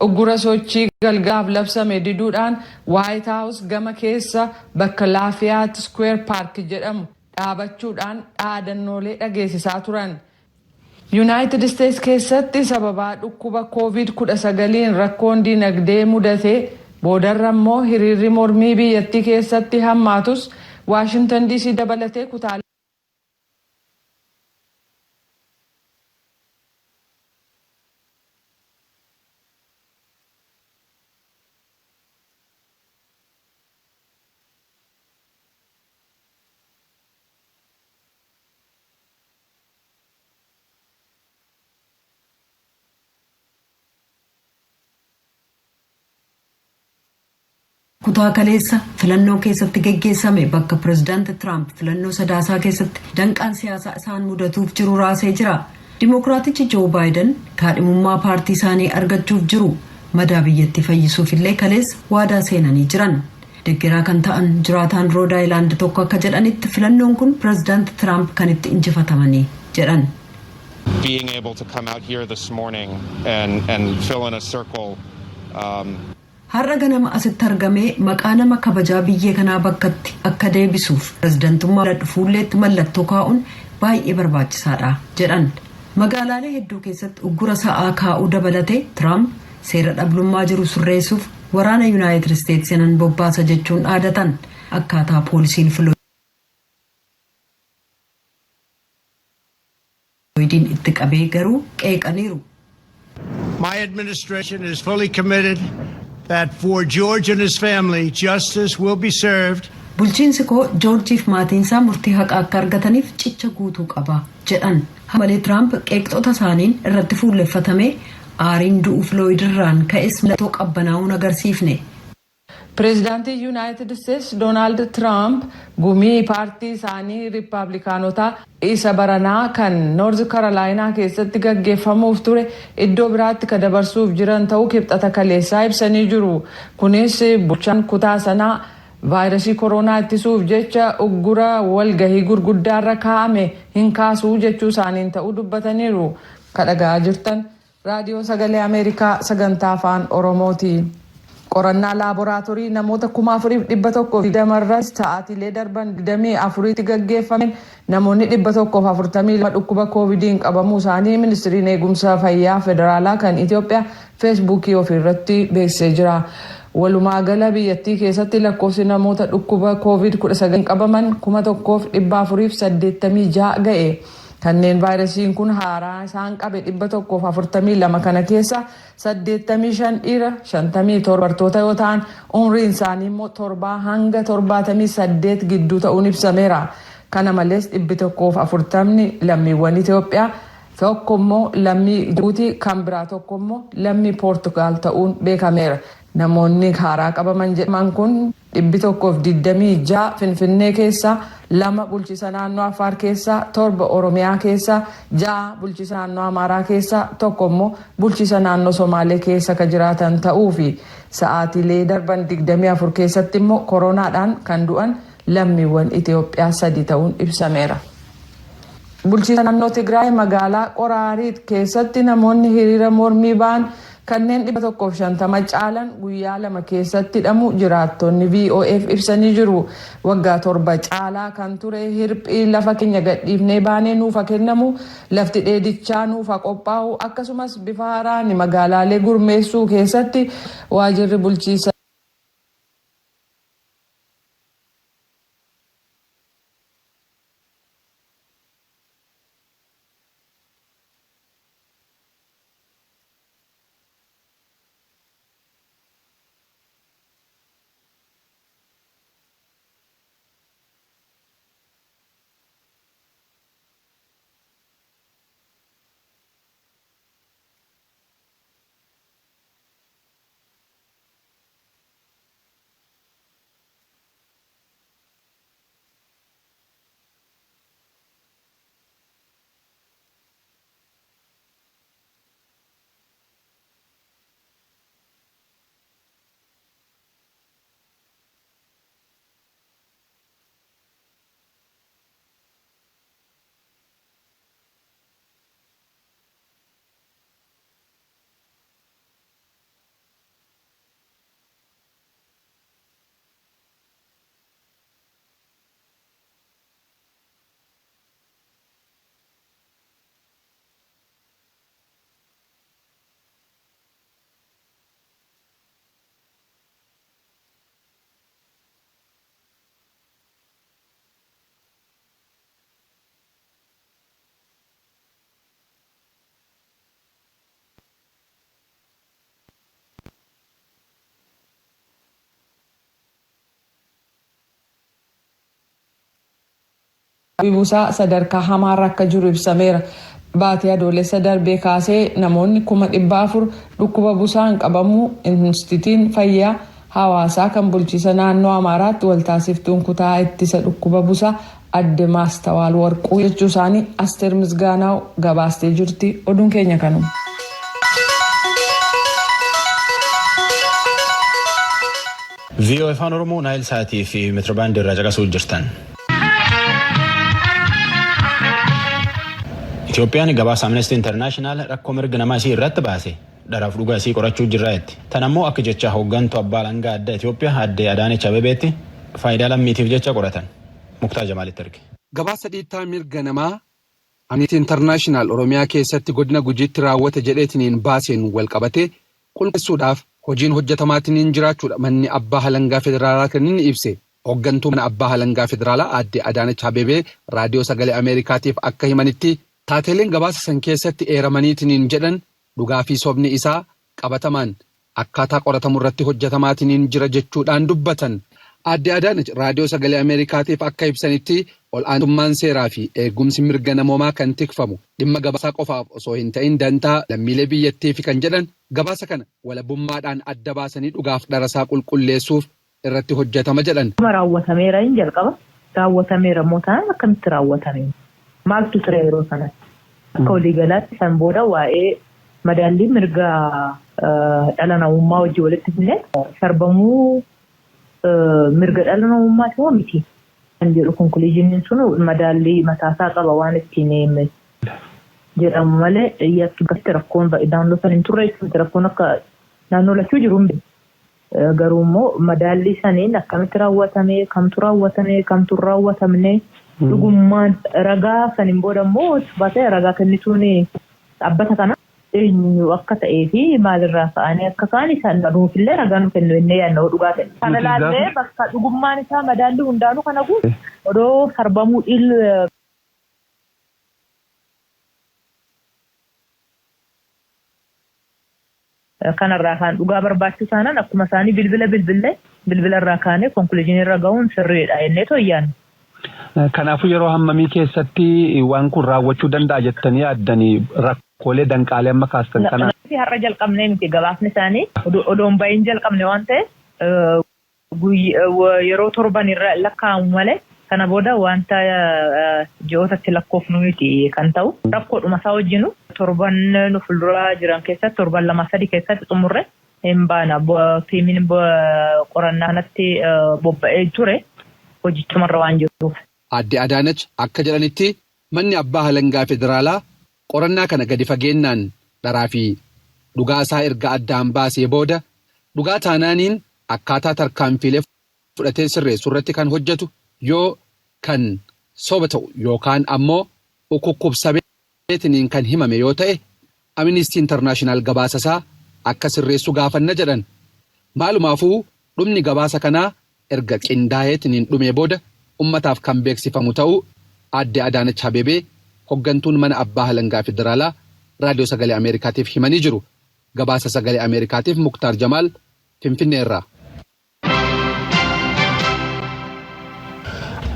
Uggura sochii galgalaaf labsame diduudhaan Waayit Haawus gama keessa bakka Laafiyaat Square Park jedhamu dhaabachuudhaan dhaadannoolee dhageessisaa turan. Yunaayitid Isteets keessatti sababaa dhukkuba Kooviid 19n rakkoon dinagdee mudatee boodarra immoo hiriirri mormii biyyattii keessatti hammaatus Waashintan DC dabalatee kutaalee Kutaa kaleessa filannoo keessatti geggeessame bakka pirezidaanti Tiraamp filannoo Sadaasaa keessatti danqaan siyaasaa isaan mudatuuf jiru raasee jira. Dimookiraatichi Joo Baayiden kaadhimummaa paartii isaanii argachuuf jiru. Madaa biyyattii fayyisuuf illee kaleessa waadaa seenanii jiran. Deggeraa kan ta'an jiraataan Rood Ayilaand tokko akka jedhanitti, filannoon kun pirezidaanti Tiraamp kan itti injifatamanii jedhan. Being able to come out here this morning and fill in a circle. Har'a ganama asitti argamee maqaa nama kabajaa biyya kanaa bakkatti akka deebisuuf pirezidantummaa fuulleetti mallattoo kaa'uun baay'ee barbaachisaadha jedhan. Magaalaalee hedduu keessatti uggura sa'aa kaa'uu dabalatee, Tiraamp seera dhablummaa jiru sirreessuuf waraana Yuunaayitid Isteetsi nan bobbaasa jechuun dhaadatan. Akkaataa poolisiin Filooyidiin itti qabee garuu qeeqaniiru. My administration is fully committed that for George and his family, justice will be served. Bulchiinsi koo Joorjiif maatiinsaa murtii haqaa akka argataniif cicha guutuu qaba jedhan. Malee Tiraamp qeeqxota isaaniin irratti fuulleffatame aariin du'uu Filooyidirraan ka'es mallattoo qabbanaa'uun agarsiifne. Pireezidaantii Yuunaayitid Isteets Doonaald Tiraamp gumii paartii isaanii Riippaabilikaanotaa isa baranaa kan Noorz Karolaayinaa keessatti gaggeeffamuuf ture iddoo biraatti ka dabarsuuf jiran ta'uu Kibxata kaleessaa ibsanii jiru. Kunis bulchaan kutaa sanaa vaayirasii koronaa ittisuuf jecha uggura walgahii gurguddaarra kaa'ame hin kaasuu jechuu isaaniin ta'uu dubbataniiru. Ka dhaga'aa jirtan Raadiyoo Sagalee Ameerikaa sagantaa Afaan Oromooti. Qorannaa laaboraatoorii namoota 4120 irratti sa'aatiilee darban 24tti gaggeeffameen namoonni 142 dhukkuba koovidiin qabamuu isaanii Ministiriin Eegumsa Fayyaa Federaalaa kan Itoophiyaa Feesbuukii ofiirratti beeksisee jira. Walumaa gala biyyattii keessatti lakkoofsi namoota dhukkuba Koovid 19 qabaman 1486 ga'e. Kanneen vaayirasiin kun haaraa isaan qabe 142 kana keessa 85 dhiira, 57 dubartoota yoo ta'an, umriin isaanii immoo 7 hanga 78 gidduu ta'uun ibsameera. Kana malees 140 lammiiwwan Itoophiyaa, tokko immoo lammii Jibuutii, kan biraa tokko immoo lammii Poortugaal ta'uun beekameera. Namoonni haaraa qabaman jedhaman kun 126 Finfinnee keessaa, 2 bulchiisa naannoo Affaar keessaa, 7 Oromiyaa keessaa, 6 bulchiisa naannoo Amaaraa keessaa, 1 immoo bulchiisa naannoo Somaalee keessa ka jiraatan ta'uu fi sa'aatiilee darban 24 keessatti immoo koronaadhaan kan du'an lammiiwwan Itoophiyaa 3 ta'uun ibsameera. Bulchiisa naannoo Tigraay magaalaa Qoraariit keessatti namoonni hiriira mormii ba'an kanneen 150 caalan guyyaa 2 keessatti hidhamu jiraattonni VOAf ibsanii jiru. Waggaa 7 caalaa kan ture hirphii lafa keenya gadhiifnee baanee nuuf kennamu, lafti dheedichaa nuuf qophaa'u, akkasumas bifa haaraan magaalaalee gurmeessuu keessatti waajirri bulchiisa Busaa sadarkaa hamaarra akka jiru ibsameera. Baatii Adoolessa darbee kaasee namoonni 400,000 dhukkuba busaan qabamuu Inistitiin Fayyaa Hawaasaa kan bulchiisa naannoo Amaaraatti waltaasiftuun kutaa ittisa dhukkuba busaa Adde Maastawaal Warquu jechuu isaanii Asteer Misgaanaaw gabaastee jirti. Oduun keenya kanuma. VOA Afaan Oromoo Naayil Saatii fi meetirbaandii irraa caqasuu jirtan. Itoophiyaan gabaasa Amnesty International rakkoo mirga namaa isii irratti baase dharaaf dhugaa isii qorachuu jirra jetti. Tan ammoo akka jecha hooggantuu abbaa alangaa adda Itoophiyaa Aadde Adaanech Abeebeetti faayidaa lammiitiif jecha qoratan. Muktaa Jamaalitti erge. Gabaasa dhiittaa mirga namaa Amnesty International Oromiyaa keessatti godina Gujiitti raawwate jedheetiniin baaseen wal qabatee qulqulleessuudhaaf hojiin hojjetamaatiniin jiraachuudha manni abbaa halangaa federaalaa kan inni ibse. Hooggantuu mana abbaa halangaa federaalaa Aadde Adaanech Abeebee Raadiyoo Sagalee Ameerikaatiif akka himanitti, taateeleen gabaasa san keessatti eeramaniitiniin jedhan dhugaa fi sobni isaa qabatamaan akkaataa qoratamu irratti hojjetamaatiniin jira jechuudhaan dubbatan. Aadde Adaanech Raadiyoo Sagalee Ameerikaatiif akka ibsanitti, ol'aantummaan seeraa fi eegumsi mirga namoomaa kan tikfamu dhimma gabaasaa qofaaf osoo hin ta'in dantaa lammiilee biyyattiifi kan jedhan, gabaasa kana walabummaadhaan adda baasanii dhugaaf dharasaa qulqulleessuuf irratti hojjetama jedhan. Raawwatameera hin jalqaba. Raawwatameera immoo taanaan akkamitti raawwatame? Maaltu ture yeroo sanatti? Akka waliigalaatti san booda waa'ee madaallii mirga dhala namummaa wajjin walitti fidnee sarbamuu mirga dhala namummaati moo miti? Kan jedhu conclusioniin sun madaallii mataasaa qaba waan ittiin jedhamu malee, yakki rakkoon naannoo san hin turre, rakkoon akka naannoo lachuu jiru hin beeku. Garuu immoo madaallii saniin akkamitti raawwatame, kamtu raawwatame, kamtu hin raawwatamne, dhugummaan ragaa saniin booda immoo baatee ragaa kennituun dhaabbata kana eenyu akka ta'ee fi maalirraa ka'anii akka ka'an isaan nuufillee ragaa nu kennu jennee yaadna dhugaa ta'e. Kana laallee bakka dhugummaan isaa madaalli hundaanuu kana guutu odoo sarbamuu dhiil kanarraa kaan dhugaa barbaachisu taanaan akkuma isaanii bilbila bilbillee bilbila irraa kaanee conclusionii irra ga'uun sirriidha jennee toyyaan. Kanaafuu yeroo hammamii keessatti waan kun raawwachuu danda'a jettanii yaaddanii, rakkoolee danqaalee amma kaastan kana? Har'a jalqabnee miti, gabaasni isaanii odoon bahin jalqabne waan ta'eef yeroo 7 irra lakkaa'amu malee kana booda wanta ji'ootatti lakkoofnu miti kan ta'u. Rakkoodhuma isaa wajjinu torban nu fuuldura jiran keessatti, torban 2, 3 keessatti xumurre hin baana. Tiimiin qorannaa kanatti bobba'ee ture hojichumarra waan jiruuf. Aadde Adaanach akka jedhanitti, manni abbaa halangaa federaalaa qorannaa kana gadi fageennaan dharaa fi dhugaa isaa erga addaan baasee booda, dhugaa taanaaniin akkaataa tarkaanfiilee fudhatee sirreessu irratti kan hojjetu, yoo kan soba ta'u yookaan ammoo ukukkubsameetiniin kan himame yoo ta'e Amnesty International gabaasasaa akka sirreessu gaafanna jedhan. Maalumaafuu dhumni gabaasa kanaa erga qindaa'eetiniin dhumee booda ummataaf kan beeksifamu ta'uu Aadde Adaanach Abeebee, hoggantuun mana abbaa halangaa federaalaa, Raadiyoo Sagalee Ameerikaatiif himanii jiru. Gabaasa Sagalee Ameerikaatiif Muktaar Jamaal Finfinneerraa.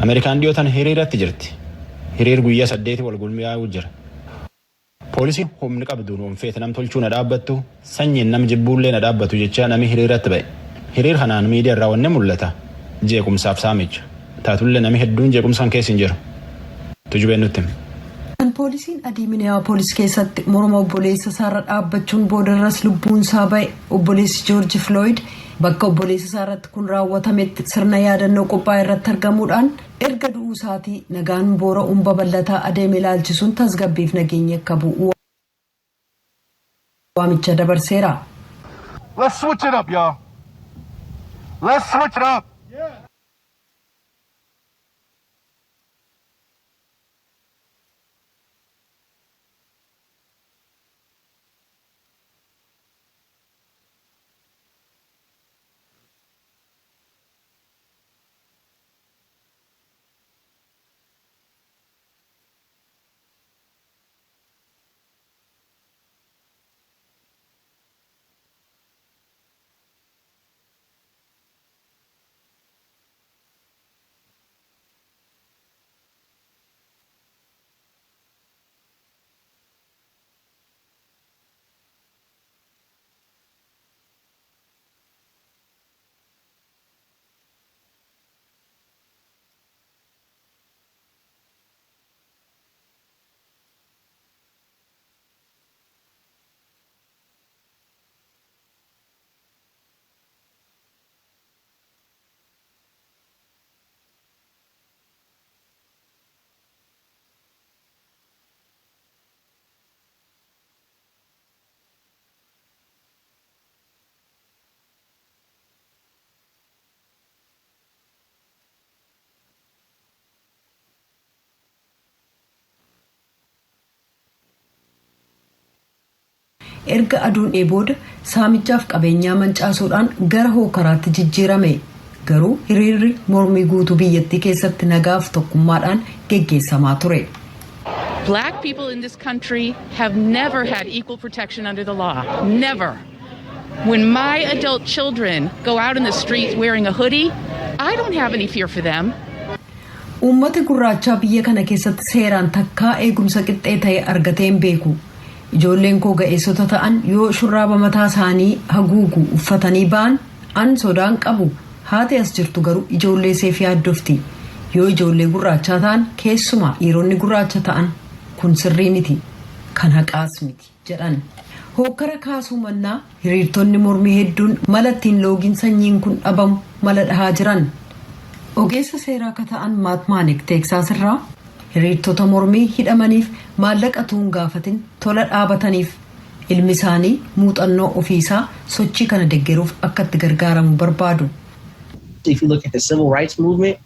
Ameerikaan dhiyootan hiriiratti jirti. Hiriir guyyaa 8 wal gulmiyaa'uu jira. Poolisiin humni qabduun onfeete nam tolchuu na dhaabbattu, sanyiin nam jibbuullee na dhaabbatu jecha nami hiriiratti ba'e. Hiriir kanaan miidiyaa irraa wanni mul'ata jeequmsaaf saamicha. Taatullee nami hedduun jeequmsaan keessa hin jiru. Tujubeen nutti hima. Kan poolisiin adii Miniyaapolis keessatti morma obboleessa isaarra dhaabbachuun boodarras lubbuun isaa ba'e, obboleessi Joorji Filooyid, bakka obboleessa isaa irratti kun raawwatametti sirna yaadannoo qophaa'e irratti argamuudhaan erga du'uu isaatii nagaan boora'uun babal'ataa adeeme ilaalchisuun tasgabbiif nageenyi akka bu'u waamicha dabarseera. Let's switch it up, y'all. Let's switch it up. Erga aduun booda saamichaaf qabeenyaa mancaasuudhaan gara hookaraatti jijjiirame. Garuu hiriirri mormii guutuu biyyattii keessatti nagaaf tokkummaadhaan geggeessamaa ture. Black people in this country have never had equal protection under the law. Never. When my adult children go out in the street wearing a hoodie, I don't have any fear for them. Uummati gurraachaa biyya kana keessatti seeraan takkaa eegumsa qixxee ta'e argatee hin beeku. Ijoolleen koo ga'eessota ta'an yoo shurraaba mataa isaanii haguugu uffatanii ba'an an sodaan qabu. Haati as jirtu garuu ijoollee seef yaaddofti. Yoo ijoollee gurraachaa ta'an, keessumaa dhiironni gurraacha ta'an, kun sirrii miti, kan haqaas miti jedhan. Hookkara kaasuu mannaa hiriirtonni mormii hedduun mala ittiin loogiin sanyiin kun dhabamu mala dhahaa jiran. Ogeessa seeraa akka ta'an Maat Maanik Teeksaas irraa hiriirtota mormii hidhamaniif maallaqa tuun gaafatin tola dhaabataniif ilmi isaanii muuxannoo ofiisaa sochii kana deggeruuf akka itti gargaaramu barbaadu. If you look at the civil rights movement,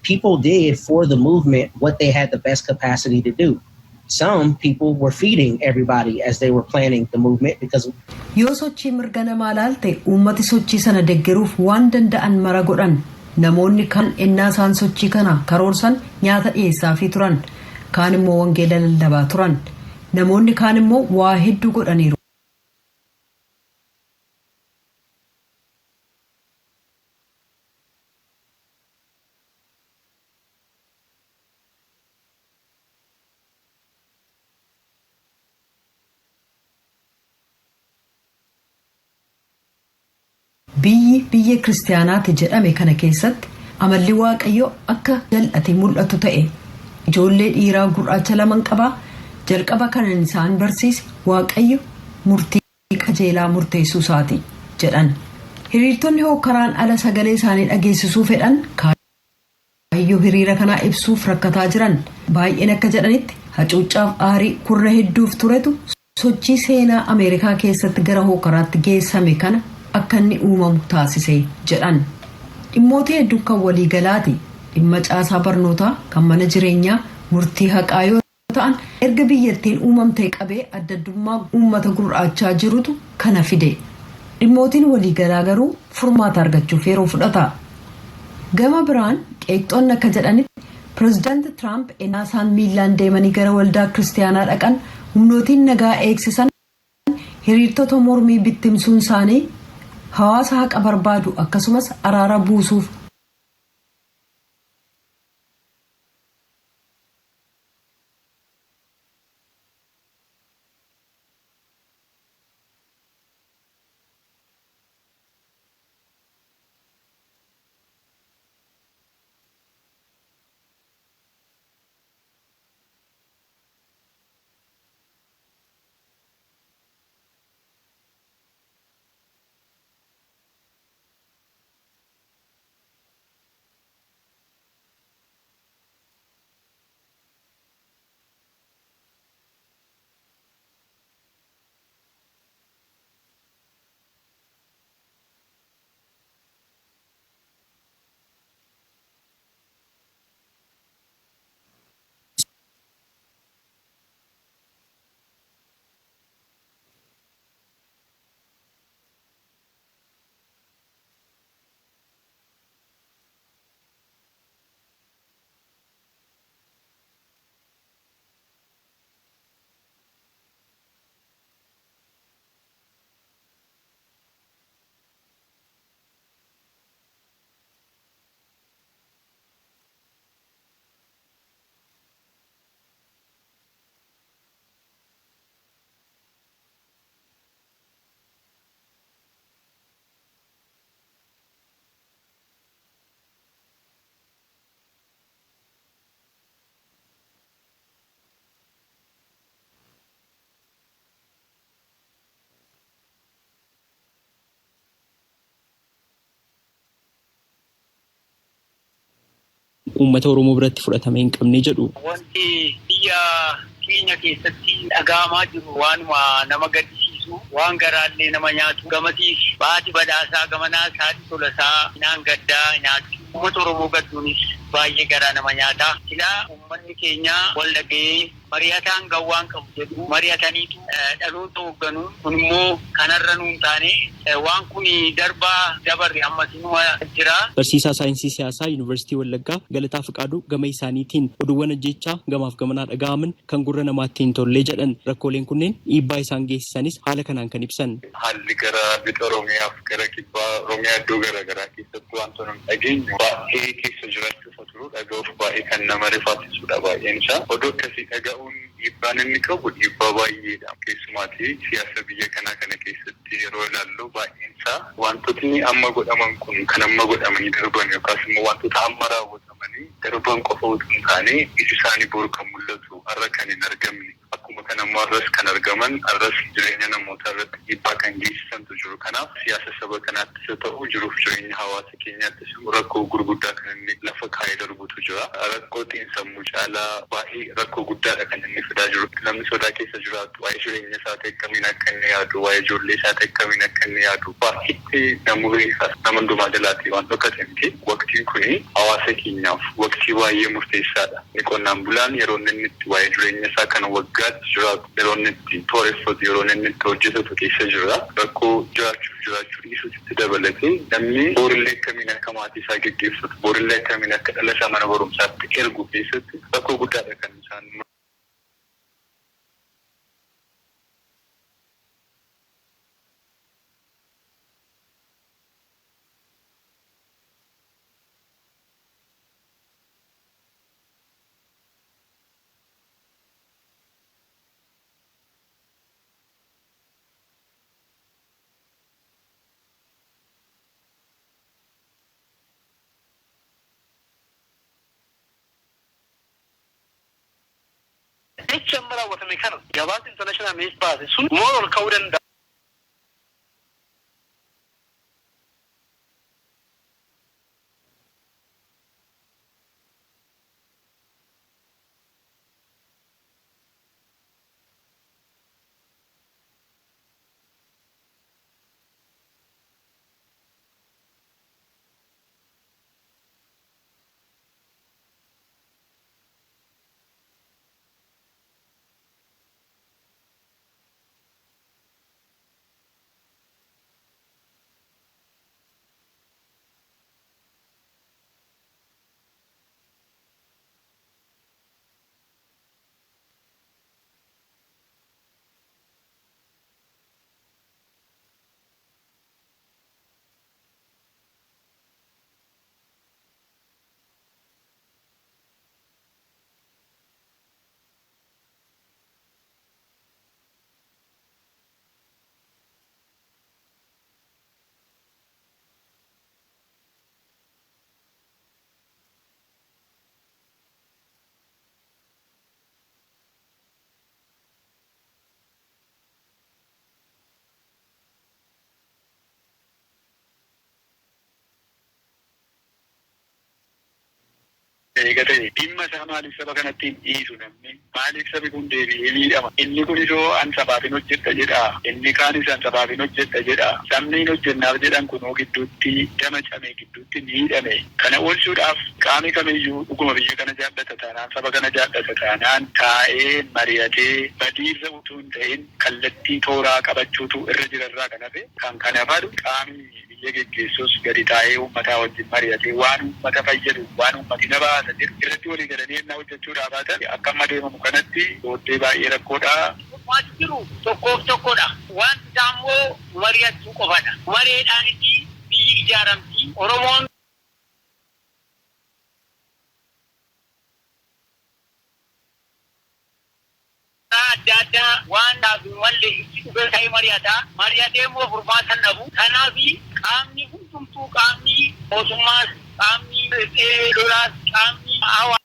people did for the movement what they had the best capacity to do. Some people were feeding everybody as they were planning the movement because Yoo sochii mirga namaa laalte, uummati sochii sana deggeruuf waan danda'an mara godhan. Namoonni kan ennaa isaan sochii kana karoorsan nyaata dhiyeessaafii turan, kaan immoo wangeela lallabaa turan, namoonni kaan immoo waa hedduu godhaniiru. Biyyi biyya kiristaanaati jedhame kana keessatti amalli Waaqayyoo akka jal'ate mul'atu ta'e. Ijoollee dhiiraa gurraacha laman qabaa. Jalqaba kanan isaan barsiise Waaqayyo murtii qajeelaa murteessuu isaati jedhan. Hiriirtonni hookkaraan ala sagalee isaanii dhageessisuu fedhan kaayyoo hiriira kanaa ibsuuf rakkataa jiran. Baay'een akka jedhanitti, hacuuccaaf aarii kurna hedduuf turetu sochii seenaa Ameerikaa keessatti gara hookkaraatti geessame kana akka inni uumamu taasise jedhan. Dhimmoota hedduun kan waliigalaati. Dhimma caasaa barnootaa, kan mana jireenyaa, murtii haqaa yoo ta'an, erga biyyattiin uumamtee qabee adda addummaa uummata gurraachaa jirutu kana fide. Dhimmootiin waliigalaa garuu furmaata argachuuf yeroo fudhata. Gama biraan qeeqxoonni akka jedhanitti, Pireezidaanti Tiraamp ennaa isaan miillaan deemanii gara waldaa kiristaanaa dhaqan humnootiin nagaa eegsisan hiriirtota mormii bittimsuun isaanii hawaasa haqa barbaadu akkasumas araara buusuuf Uummata Oromoo biratti fudhatama hin qabne jedhu. Wanti biyya keenya keessatti dhaga'amaa jiru waanuma nama gaddisiisu, waan garaallee nama nyaatu. Gamasiif baati badhaasaa, gamanaa haati tolasaa naan gaddaa nyaachuu, uummata Oromoo gadduunis baay'ee garaa nama nyaata. Silaa uummanni keenya wal dhaga'ee Mari'ataan gawwaan qabu jedhu mari'ataniitu dhaloota hoogganuu kun immoo kanarra nuun taane waan kun darbaa dabarre ammasinuma jira. Barsiisaa saayinsii siyaasaa Yuunivarsiitii Wallaggaa Galataa Fiqaaduu gama isaaniitiin oduuwwan ajjeechaa gamaaf gamanaa dhaga'aman kan gurra namaatti hin tolle jedhan. Rakkooleen kunneen dhiibbaa isaan geessisanis haala kanaan kan ibsan. Haalli gara lixa Oromiyaaf gara kibbaa Oromiyaa iddoo garaagaraa keessatti wantoota nuti dhageenyu baay'ee keessa jiraachuuf turu dhaga'uuf baay'ee kan nama rifaasisudha baay'een isaa. Oduu akkasii dhaga'uun dhiibbaan inni qabu dhiibbaa baay'eedha. Keessumaatii siyaasa biyya kanaa kana keessatti yeroo ilaallu baay'een isaa wantootni amma godhaman kun kan amma godhamanii darban yookaas immoo wantoota amma raawwatamanii darban qofa utuu hin taane iji isaanii boru kan mul'atu har'a kan hin argamne. Akkuma kan ammoo har'as kan argaman har'as jireenya namootaa irratti dhiibbaa kan geessisantu jiru. Kanaaf siyaasa saba kanaattis haa ta'u jiruuf jireenya hawaasa keenyaattis rakkoo gurguddaa kan inni lafa kaa'ee darbutu jira. Rakkoo xiinsammuu caalaa baay'ee rakkoo guddaadha kan inni fidaa jiru. Namni sodaa keessa jiraatu waa'ee jireenya isaa ta'e akkamiin akka inni yaadu, waa'ee ijoollee isaa ta'e akkamiin akka inni yaadu baay'eetti nama beekaa nama hundumaa jalaatii waan dhokate miti. Waqtiin kuni hawaasa keenyaaf waqtii baay'ee murteessaadha. Qonnaan bulaan yeroo inni itti waa'ee jireenya isaa kan waggaatti jiraatu yeroo inni itti tooreffatu yeroo inni itti hojjetatu keessa jira. Rakkoo jiraachuuf jiraachuu dhiisuutti dabalatee namni borillee akkamiin akka maatii isaa geggeeffatu borillee akkamiin akka dhala isaa mana barumsaatti ergu keessatti rakkoo guddaadha kan isaan. Jecha amma raawwatame kana gabaasa International Amnesty baase sun moora ol ka'uu danda'a. Eegatee dhimma isaa maaliif saba kanatti hin dhiisu namni maaliif sabi kun deebi'ee miidhama inni kun isoo an sabaaf hin hojjedha jedha inni kaan isaan sabaaf hin hojjedha jedha sabni hin hojjennaaf jedhan kunoo gidduutti dama came gidduutti miidhame kana oolchuudhaaf qaamni kamiyyuu dhuguma biyya kana jaallata taanaan saba kana jaallata taanaan taa'ee mari'atee badiirra utuu hin ta'in kallattii tooraa qabachuutu irra jirarraa kan hafe kan kana fadu qaamni biyya geggeessus gadi taa'ee uummataa wajjin mari'atee waan uummata fayyadu waan uummati na baasa jedhu irratti walii galanii ennaa hojjechuudhaaf baatan akka amma deemamu kanatti booddee baay'ee rakkoodha. Wanti jiru tokkoof tokkodha. Wanti isaa immoo mari'achuu qofadha. Mareedhaanis biyyi ijaaramti. Oromoon adda addaa waan dhaaf malle itti dhufee ta'ee mari'ata. Mari'atee immoo furmaata dhabu. Kanaaf qaamni hundumtuu qaamni mootummaas qaamni lolaas qaamni hawaa.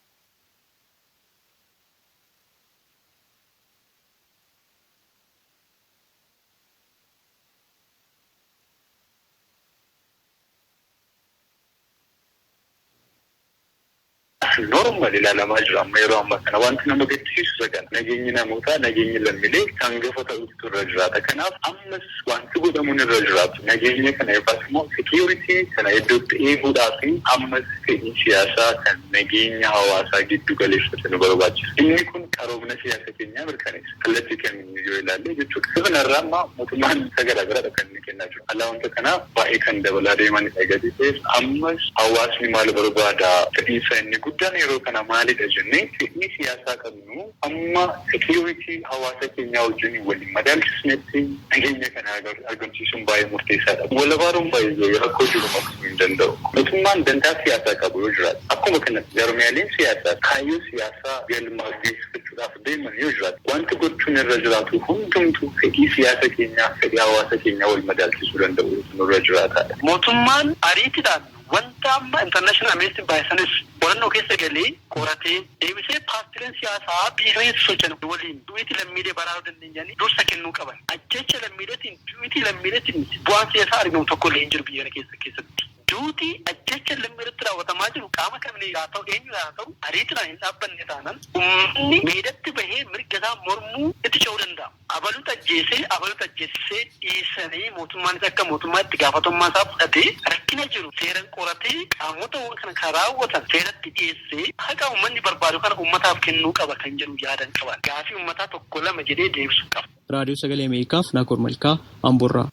As normal ilaalamaa jira amma yeroo ammaa kana. Wanti nama gaddisiisu isa kana. Nageenyi namootaa, nageenyi lammiilee hangafa ta'utu irra jiraata. Kanaaf ammas wanti godhamuun irra jiraatu nageenya kana yookaas immoo security kana iddootti eeguudhaa fi ammas fedhii siyaasaa kan nageenya hawaasaa giddu galeeffate nu barbaachisa. Inni kun qaroomina siyaasa keenyaa mirkaneessa. Kallattii kamiin yoo ilaalle jechuudha. Kanarraa amma mootummaan isa garaagaraadha kan inni kennaa jiru. Alaa wanta kanaaf baay'ee kan dabalaa deemanidha gadi ta'eef ammas hawaasni maal barbaada, fedhiinsa inni guddaan yeroo kana maalidha jennee fedhii siyaasaa qabnu amma security hawaasa keenyaa wajjin waliin madaalchisnetti nageenya kana argamsiisuun baay'ee murteessaadha. Walabaaruun baay'ee rakkoo jiru maqsuu hin danda'u. Mootummaan dantaa siyaasaa qabu yoo jiraate, akkuma kanatti jarmiyaaleen siyaasaa kaayyoo siyaasaa galmaa geessifachuudhaaf deeman yoo jiraate, wanti gochuun irra jiraatu hundumtuu fedhii siyaasa keenyaa, fedhii hawaasa keenyaa wal madaalchisuu danda'u nurra jiraataadha. Mootummaan ariitiidhaan wanta amma International Amnesty baay'isanis qorannoo keessa galee qoratee deebisee paartileen siyaasaa biyya keessa socho'an waliin du'iitii lammiilee baraaruu dandeenyanii dursa kennuu qaban. Ajjecha lammiileetiin, du'iitii lammiileetiin bu'aan siyaasaa argamu tokko illee hin jiru biyya kana keessatti. Duutii ajjecha lammiileetti raawwatamaa jiru qaama kamiin haa ta'u, eenyuun haa ta'u, ariitiidhaan hin dhaabbanne taanaan uummanni meedatti bahee mirga isaa mormuu itti ce'uu danda'a. Abaluutu ajjeesee, abaluutu ajjeesisee dhiisanii mootummaanis akka mootummaatti gaafatamummaa isaa fudhatee rakkina jiru seeran qoratee qaamota kana kan raawwatan seeratti dhiyeessee haqa uummanni barbaadu kana uummataaf kennuu qaba kan jedhu yaadan qaban. Gaafii uummataa tokko lama jedhee deebisuu qaba. Raadiyoo Sagalee Ameerikaaf Naakoor Malkaa, Amboorraa.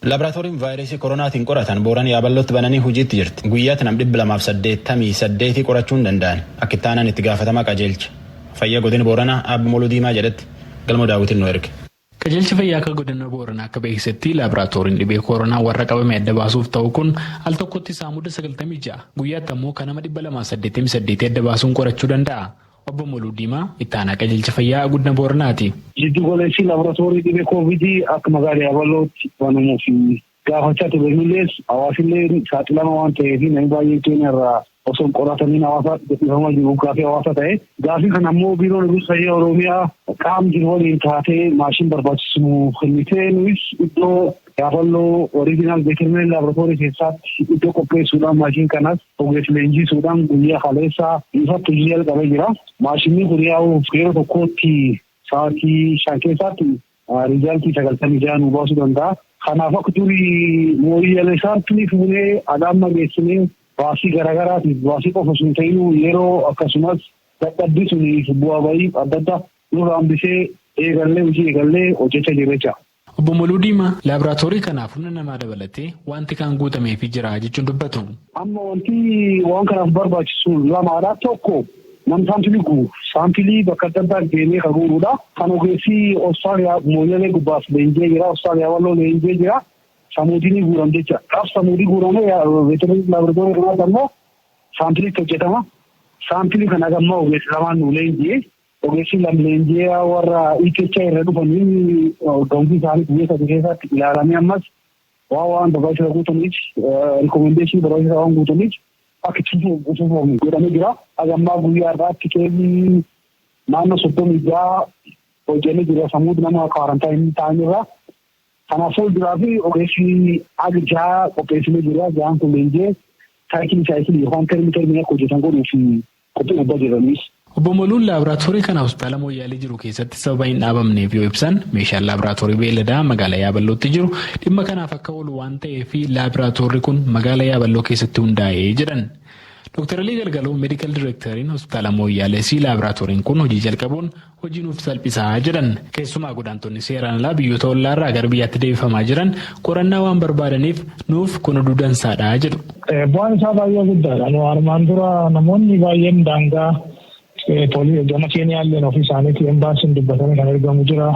Laaboraatooriin vaayirasii koronaatiin qoratan Booran Yaabalootti bananii hojiitti jirti. Guyyaatti nam 288 qorachuu hin danda'an. Akka itti aanan itti gaafatamaa qajeelcha fayyaa godina Booranaa Aabbi Moluu Diimaa jedhetti Galma Daawwitiin nu erge. Qajeelchi fayyaa akka godina Booranaa akka beeksisetti laaboraatooriin dhibee koronaa warra qabame adda baasuuf ta'u kun al tokkotti saamuda 96, guyyaatti ammoo kan nama 288 adda baasuun qorachuu danda'a. Obbo Moluu Diimaa itti aanaa qajeelcha fayyaa godina Booranaati. Jiddu galeessi laaboraatoorii dhibee koovidii akka magaalaa Yaabalootti banamuuf gaafachaa ture nullees hawaasillee saaxilama waan ta'eef namni baay'een keenya irraa osoo hin qoratamiin hawaasa gadhiifamaa jiru gaafii hawaasa ta'e. Gaafii kana ammoo Biiroon Eegumsa Fayyaa Oromiyaa qaama jiru waliin taatee maashin barbaachisu kennitee nuyis iddoo Yaaballoo Original Veterinary Laboratory keessaatti iddoo qopheessuudhaan maashin kanas ogeessa leenjisuudhaan guyyaa kaleessaa ifatti hojii jalqabee jira. Maashinni kun yaa'u yeroo tokkotti sa'aatii 5 keessaatti result 96 nu baasuu danda'a. Kanaaf akka durii mooyyalee saampilii fuunee adaamma geessinee baasii garaagaraatiif baasii qofa osoo hin ta'in yeroo akkasumas dadhabbii suniif bu'aa bahii adda addaa nurraa hambisee eegallee hojii eegallee hojjechaa jirra jecha. Obbo Moluu Diimaa laaboraatoorii kanaaf humna namaa dabalatee wanti kaan guutameefii jira jechuun dubbatu. Amma wanti waan kanaaf barbaachisu lamaadha. Tokko nam saampilii guuru. Saampilii bakka adda addaa deemee kan guurudha. Kan ogeessi Austraaliyaa Mooyyalee gubbaaf leenjee jira. Austraaliyaa Walloo leenjee jira. Samuudii guuram jecha. Qaaf samuudii guuramee veterinary laaboraatoorii kanaatti ammoo saampiliitti hojjetama. Saampilii kana gammaa ogeessi lamaan nu leenjee. Ogeessi lama leenjee warra ETHI irra dhufanii ga'umsi isaanii biyya sadii keessatti ilaalamee ammas waan barbaachisaa guutaniif, recommendation barbaachisaa waan guutaniif akka itti fufamu godhamee jira. Hagammaa guyyaa irraatti keezii naannoo 36 hojjennee jira sammuu nama quarantine ta'an irraa. Kanaaf fuulduraa fi ogeessi haga jaha qopheessinee jira. Jahaan kun leenjee cycle cycle yookaan term term akka hojjetan godhuuf qophii gubbaa jiranis. Obbo Moluun laaboraatoorii kana hospitaala Mooyyaalee jiru keessatti sababa hin dhaabamneef yoo ibsan, meeshaan laaboraatoorii beelladaa magaalaa Yaaballootti jiru dhimma kanaaf akka oolu waan ta'eef laaboraatoorii kun magaalaa Yaaballoo keessatti hundaa'ee jedhan. Dr. Alii Galgaloo medical directoriin hospitaala Mooyyaalees laaboraatooriin kun hojii jalqabuun hojii nuuf salphisaa jedhan. Keessumaa godaantonni seeraan alaa biyyoota ollaarraa gara biyyaatti deebifamaa jiran qorannaa waan barbaadaniif nuuf kun oduu dansaadha jedhu. Bu'aan isaa baay'ee guddaadha. Nu armaan dura namoonni baay'een daangaa gama Keeniyaalleen ofii isaaniitii embaasiin dubbatanii kan ergamu jira.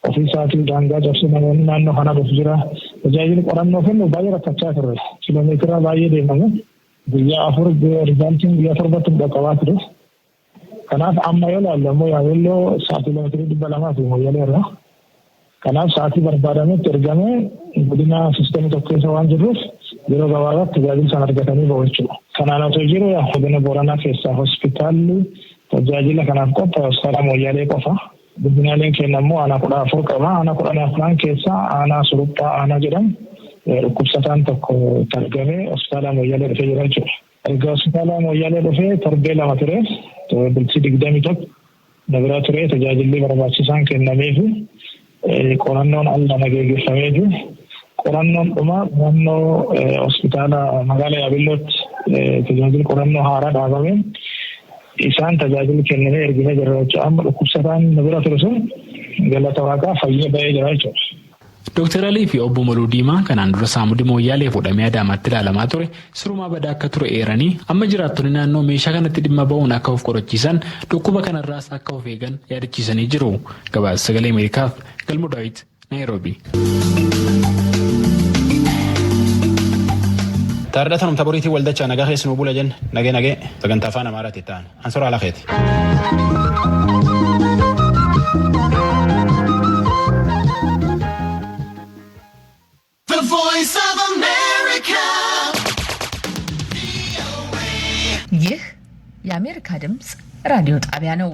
Ofii isaatii daangaa cabsee namoonni naannoo kana dhufu jira. Tajaajilli qorannoo kennu baay'ee rakkachaa turre. Kiiloomeetira baay'ee deemamu. Guyyaa 4 resultiin guyyaa 7tti dhaqqabaa ture. Kanaaf amma yoo ilaalle immoo Yaabelloo sa'aatii kiiloomeetirii 200 fi Mooyyalee irra. Kanaaf sa'aatii barbaadametti ergamee godina system tokko keessa waan jirruuf yeroo gabaabaatti tajaajila sana argatanii bahu jechuudha. Kanaan otoo jiru godina Booranaa keessaa hospitaalli tajaajila kanaaf qophaa'e hospitaala Mooyyalee qofa. Godinaaleen keenya immoo aanaa 14 qaba. Aanaa 14 keessaa aanaa Suruphaa aanaa jedhamu dhukkubsataan tokko argamee hospitaala Mooyyalee dhufee jira jechuudha. Erga hospitaala Mooyyalee dhufee torbee 2 ture, bultii 21 na bira ture, tajaajilli barbaachisaan kennameefi qorannoon al lama geggeeffameefi qorannoon dhuma qorannoo hospitaala magaalaa Yaabellootti tajaajilli qorannoo haaraa dhaabameen isaan tajaajilli kennamee erginee jirra jechuudha. Amma dhukkubsataan na bira ture sun galata waaqaa fayyee ba'ee jira jechuudha. Dooktar Alii fi obbo Moluu Diimaa kanaan dura saamudii Mooyyaalee fuudhamee Adaamaatti ilaalamaa ture sirumaa badaa akka ture eeranii amma jiraattonni naannoo meeshaa kanatti dhimma ba'uun akka of qorachiisan dhukkuba kanarraas akka of eegan yaadachiisanii jiru. Gabaasa sagalee Ameerikaaf Galmoo Daawit Naayiroobii. Taardaa tanumta boriitiin waldachaa nagaa keessa nu bula jenne nagee nagee sagantaa afaan Amaaraatti ta'an ansoraa lakeeti. The Voice of America. ይህ የአሜሪካ ድምፅ ራዲዮ ጣቢያ ነው።